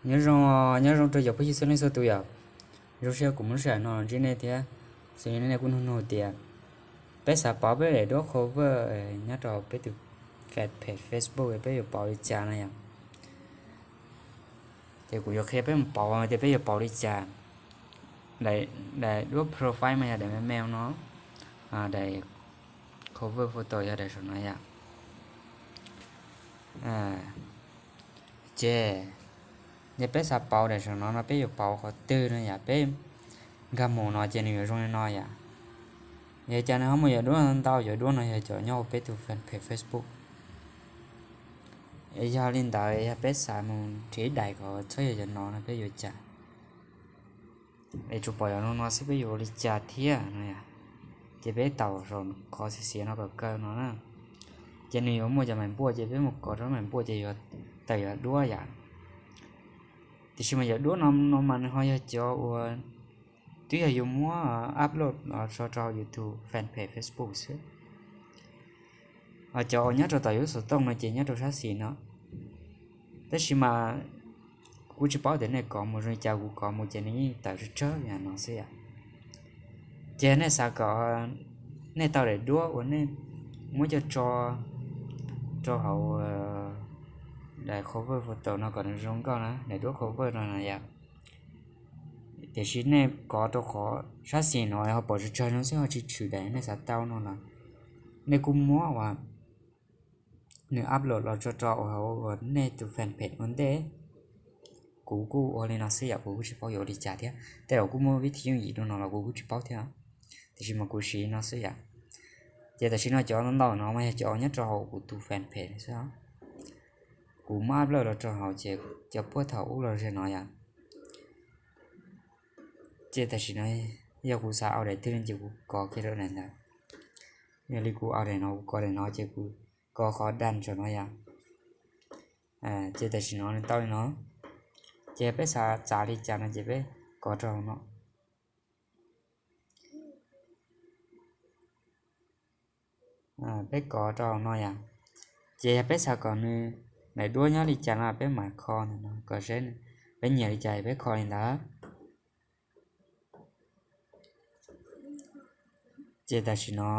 Nyob zoo, nyob zoo rau cov phooj ywg txhua leej txhua tus yom. Zoo siab kuv muaj lub sij hawm no ntsib nej thiab. Xws li nej kuj nug nug tias peb xav pauv peb daim duab cover nyob rau peb tus fanpage Facebook peb yuav pauv li cas no yom. Ces kuv yuav qhia peb mus pauv tias peb yuav pauv li cas. Daim duab profile mas yog daim me me no, daim cover photo yog daim saum no yom. Ces yog peb xav pauv daim saum no no peb yuav pauv qhov twg no yom, peb nkag mus no ces nws yuav zoo li no yom. Yog cas nws ho muaj cov duab ntau, cov duab no yog cov nyob hauv peb tus fanpage Facebook. Yog li ntawd yog peb xav mus nrhiav ib daim kom txhob yog cov no no peb yuav cas? Es tsuas pom cov no no xwb peb yuav ua li cas thiab no yom? Ces peb taus saum qhov xiav xiav no kom kaw no na. Ces nws yuav muaj cov maim npuaj ces peb mus kov rau maim npuaj ces yuav tawm cov duab yom. Tiam sis mas cov duab no no mas nws ho yog cov uas twb yog yus muab upload los tso rau YouTube fanpage Facebook xwb. Ho cov uas nyob rau tom yus xov tooj no ces nyob rau sab xis no. Tab sis mas kuv tsis paub tias nej kov mus zoo li cas, kuv kov mus ces nws yeej tawm tsawg tsawg yam no xwb yom. Ces nej xav kom nej tau daim duab uas nej muab coj tso rau hauv daim cover photo no kom nws zoo nkauj na, daim duab cover no na yom. Tiam sis nej kov rau qhov sab xis no ho pom tsawg tsawg no xwb ho tsis tshwm daim nej xav tau no los nej kuj muab uas nws upload los tso rau hauv uas nej tus fanpage ua ntej. Kuv kuj ua li no xwb yom, kuv kuj tsis paub yuav ua li cas thiab. Tej zaum kuj muaj vib thib yooj yim dua no los kuv kuj tsis paub thiab, tiam sis mas kuv siv no xwb yom. Ces tam sim no cov ntau ntau no mas yog cov nyob rau hauv kuv tus fanpage xwb. Kuv muab upload los rau hauv ces cov puag thaum ub los ze no yom. Ces tam sim no yog kuv xav au daim twg no ces kuv kov kiag rau daim ntawd. Yog li kuv au daim no, kuv kov daim no ces kuv kov qhov done saum no yom. Ces tam sim no nws tau li no. Ces peb xav txav li cas no ces peb kov rau hauv no. Peb kov rau hauv no yom. Ces yog peb xav kom nws daim duab nyob li cas no peb mam kho ntawm no kom seb peb nyiam li cas peb kho li ntawd. Ces tam sim no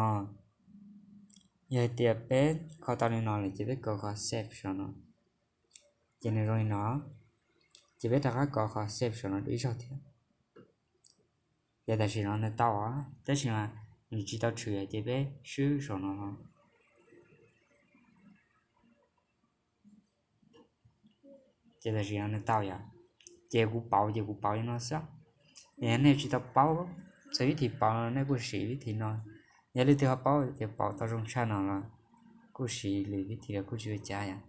yog hais tias peb kho tau li no lawm ces peb kov qhov save saum no. Ces nws zoo li no. Ces peb rov qab kov qhov save saum no dua ib zaug thiab. Ces tam sim no nws tau os, tab sis mas nws tsis tau tshwm ces peb swb saum no. Ces tam sim no nws tau yom. Ces kuv pauv ces kuv pauv li no xwb. Es yog nej tsis tau paub txog vib thib pauv no nej kuj siv vib thib no. Yog leej twg ho paub tias pauv tau zoo tshaj no los kuj siv lwm vib thib los kuj tsis ua cas yom.